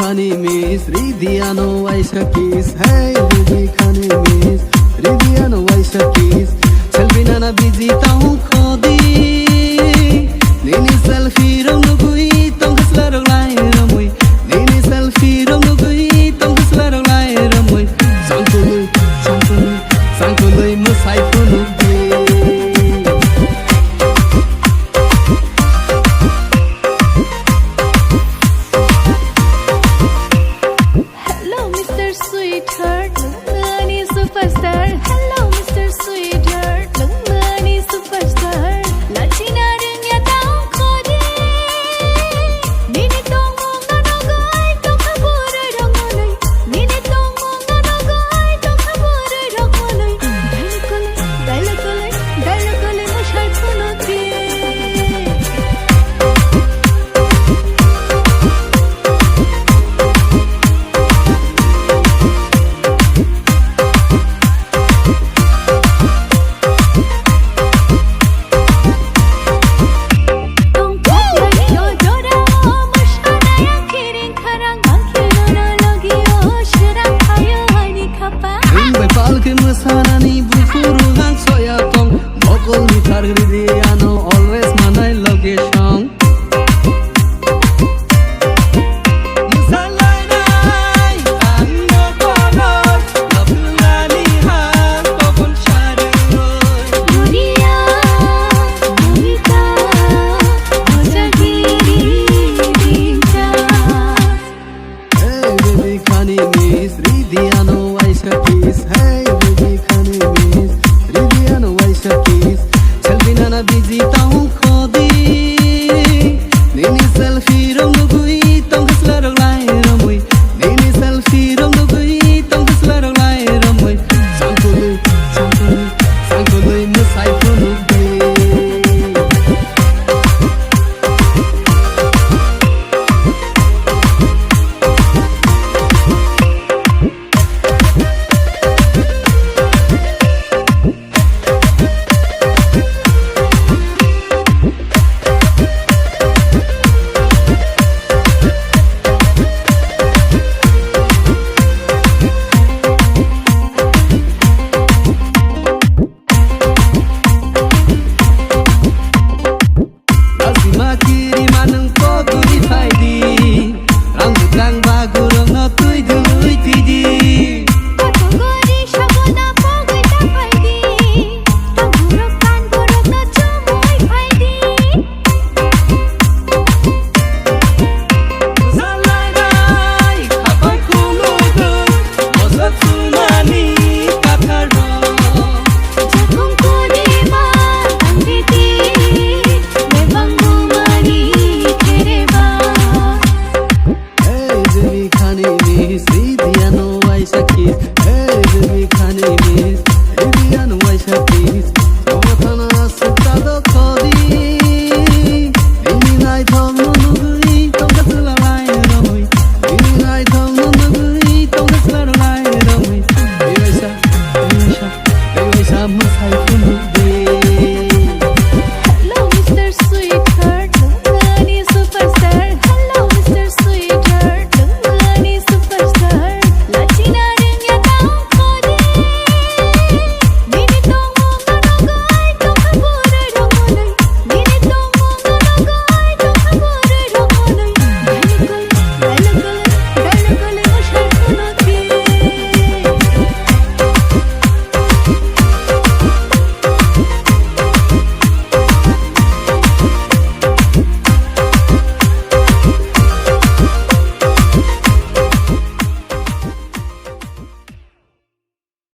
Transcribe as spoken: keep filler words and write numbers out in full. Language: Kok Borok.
Ani miss, ridi ano waisa kiss. Hey, baby, khani miss, ridi ano waisa kiss. Selfie nana busy taung khodi. Nini selfie rok nugui tong khasla rok lai ramui. Nini selfie rok nugui tong khasla rok lai ramui. Sangkului, sangkului, sangkului mwsai phunuk di. Hello, Mister Sweetheart, nungni superstar. Hello, Mister Sweetheart, nungni superstar. Lachina rwngya tang khodi. Nini tongmung no nugui tongkha bwrwi rok mwnwi. Nini tongmung no nugui tongkha bwrwi rok mwnwi. Dailokole, dailokole, dailokole mwsai phunuk di. Wng bai palki mwsanani buphuru ang soya tong. Mokolni thar ridi ano always manai location. Mwsalainai ang mokolor, lobulani hang tokon saroi. Dunia, Mumita, Ojagiri, Dinta. Hey, baby, khani miss, ridi ano waisa kiss. Hey, baby, khani miss, ridi ano waisa kiss. Selfie nana busy taung khodi. Nini selfie rok nugui tong khasla rok lai ramui. Nini selfie rok nugui tong khasla rok lai ramui. Sangkului, sangkului, sangkului mwsai phunuk di. Asima kiri manung pogwi phaidi, rang bwkrang bagurokno twi dului twidi. Kotogori sabona pogwi ta phaidi, tangurok kanborokno chumui phaidi. Salainai khapai khuluduk, Mosa thumani katharo. Jakung kuni ma ang biti, lebang bumani kereba. Hey, baby, khani miss, ridi ano waisa kiss. Hey, baby, khani miss,